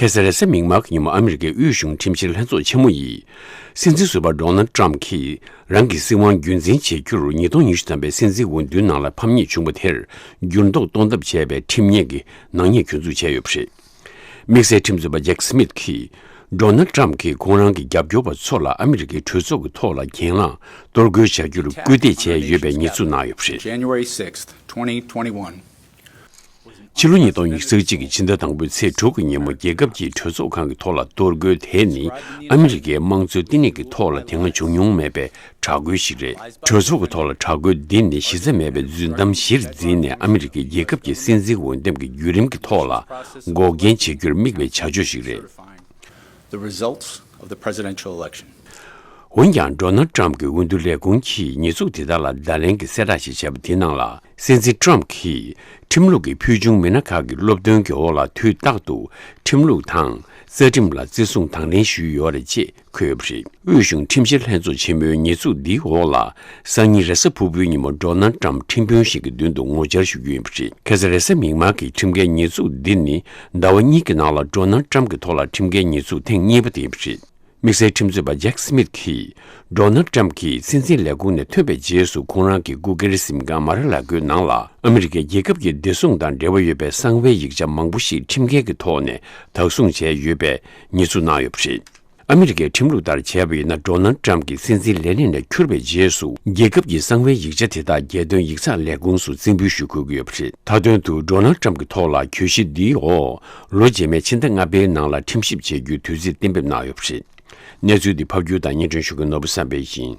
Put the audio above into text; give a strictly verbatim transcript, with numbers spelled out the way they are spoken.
ཁ་སང་རེས་གཟའ་མིག་དམར་གྱི་ཉིན་མོ་ཨ་མི་རི་ཀའི་དབུས་གཞུང་ཁྲིམས་བཤེར་ལྷན་ཚོགས་ཆེན་མོ་ཡིས། སྲིད་འཛིན་ཟུར་པ་ཌོ་ནལ་ཊམ་གྱིས་རང་གི་སྲིད་དབང་རྒྱུན་འཛིན་བྱེད་རྒྱུར་ཉིས་སྟོང་ཉི་ཤུ་ཐམ་པའི་སྲིད་འཛིན་འོས་བསྡུའི་ནང་ལ་ཕམ་ཉེས་བྱུང་བ་དེར་འགྱུར་ལྡོག་གཏོང་ཐབས་བྱས་པའི་ཁྲིམས་ཉེས་ཀྱི་ནག་ཉེས་གྱོད་འཛུགས་བྱས་ཡོད་པ་རེད། དམིགས་བསལ་ཁྲིམས་རྩོད་པ་ཇེག་སི་མིད་ཀྱིས། ཌོ་ནལ་ཊམ་གྱིས་ཁོང་རང་གི་རྒྱབ་སྐྱོར་བ་ཚོ་ལ་ཨ་མི་རི་ཀའི་གྲོས་ཚོགས་ཀྱི་ཐོག་ལ་གྱེན་ལངས་གཏོར་རྒོལ་བྱ་རྒྱུར་སྐུལ་འདེད་བྱས་ཡོད་པའི་ཉེས་འཛུགས་གནང་ཡོད་པ་རེད། January sixth, twenty twenty-one. ཕྱི་ལོ་ཉིས་སྟོང་ཉི་ཤུ་རྩ་གཅིག་གི་ཕྱི་ཟླ་དང་པོའི་ཚེས་དྲུག་གི་ཉིན་མོ་རྒྱལ་ཁབ་ཀྱི་གྲོས་ཚོགས་ཁང་གི་ཐོག་ལ་གཏོར་རྒོལ་དེ་ནི་ཨ་མི་རི་ཀའི་དམངས་གཙོའི་བསྟི་གནས་ཀྱི་ཐོག་ལ་དེ་སྔ་བྱུང་མྱོང་མེད་པའི་དྲག་རྒོལ་ཞིག་རེད། གྲོས་ཚོགས་ཀྱི་ཐོག་ལ་དྲག་རྒོལ་འདི་ནི་གཞི་རྩ་མེད་པའི་རྫུན་གཏམ་གཞིར་འཛིན་ནས་ཨ་མི་རི་ཀའི་རྒྱལ་ཁབ་ཀྱི་སྲིད་འཛིན་འོས་འདེམས་ཀྱི་བརྒྱུད་རིམ་གྱི་ཐོག་ལ་འགོག་རྐྱེན་བྱེད་རྒྱུར་དམིགས་པའི་བྱ་སྤྱོད་ཞིག་རེད། The results of the presidential election. འོན་ཀྱང་ཌོ་ནལ་ཊམ་གྱི་འོས་བསྡུ་ལས་ཁུངས་ཀྱིས་ཉེས་འཛུགས་དེ་དག་ལ་བརྡ་ལན་གྱི་གསལ་བསྒྲགས་ཤིག་བྱས་པ་དེའི་ནང་ལ། སྲིད་འཛིན་ཊམ་གྱིས་ཁྲིམས་ལུགས་ཀྱི་ཕུལ་བྱུང་མི་སྣ་ཁག་གི་སློབ་སྟོན་གྱི་འོག་ལ་དུས་རྟག་ཏུ་ཁྲིམས་ལུགས་དང་རྩ་ཁྲིམས་ལ་བརྩི་སྲུང་དང་ལེན་ཞུས་ཡོད་རེད་ཅེས་འཁོད་ཡོད་པ་རེད། དབུས་གཞུང་ཁྲིམས་བཤེར་ལྷན་ཚོགས་ཆེན་མོའི་ཉེས་འཛུགས་འདིའི་འོག་ལ། སང་ཉིན་རེས་གཟའ་ཕུར་བུའི་ཉིན་མོ་ཌོ་ནལ་ཊམ་ཁྲིམས་དཔོན་ཞིག་གི་མདུན་དུ་ངོ་བཅར་ཞུ་རྒྱུ་ཡིན་པ་རེད། ཁ་སང་རེས་གཟའ་མིག་དམར་གྱི་ཁྲིམས་འགལ་ཉེས་འཛུགས་འདི་ནི་ཟླ་བ་གཉིས་ཀྱི་ནང་ལ་ཌོ་ནལ་ཊམ་གྱི་ཐོག་ལ་ཁྲིམས་འགལ་ཉེས་འཛུགས་ཐེངས་གཉིས་པ་དེ་ཡིན་པ་རེད། དམིགས་བསལ་ཁྲིམས་རྩོད་པ་ཇེག་སི་མིད་ཀྱིས། ཌོ་ནལ་ཊམ་གྱིས་སྲིད་འཛིན་ལས་ཁུངས་ནས་ཐོན་པའི་རྗེས་སུ་ཁོང་རང་གི་སྐུ་སྒེར་གཟིམ་ཁང་མ་ར་ལ་གོའི་ནང་ལ་ཨ་མི་རི་ཀའི་རྒྱལ་ཁབ་ཀྱི་བདེ་སྲུང་དང་འབྲེལ་བ་ཡོད་པའི་གསང་བའི་ཡིག་ཆ་མང་པོ་ཞིག་ཁྲིམས་འགལ་གྱི་ཐོག་ནས་བདག་བཟུང་བྱས་ཡོད་པའི་ཉེས་འཛུགས་གནང་ཡོད་པ་རེད། ཨ་མི་རི་ཀའི་ཁྲིམས་ལུགས་ལྟར་བྱས་པ་ཡིན་ན། ཌོ་ནལ་ཊམ་གྱིས་སྲིད་འཛིན་ལས་གནས་ནས་འཁྱུར་བའི་རྗེས་སུ། རྒྱལ་ཁབ་ཀྱི་གསང་བའི་ཡིག་ཆ་དེ་དག་རྒྱལ་དོན་ཡིག་ཚགས་ལས་ཁུངས་སུ་རྩིས་འབུལ་ཞུ་དགོས་ཀྱི་ཡོད་པ་རེད། མཐའ་དོན་དུ་ཌོ་ནལ་ཊམ་གྱི་ཐོག་ལ་གྱོད་གཞི་འདིའི་འོག་ལོ་རྗེས་མའི་ཕྱི་ཟླ་ལྔ་པའི་ནང་ལ་ཁྲིམས་ཞིབ་བྱེད་རྒྱུའི་དུས་ཚོད་གཏན་འབེབས་གནང་ཡོད་པ་རེད། གནས་ཚུལ་འདི་ཕབ་སྒྱུར་དང་སྙན་སྒྲོན་ཞུ་མཁན་ནོར་བུ་བསམ་འཕེལ་ཡིན།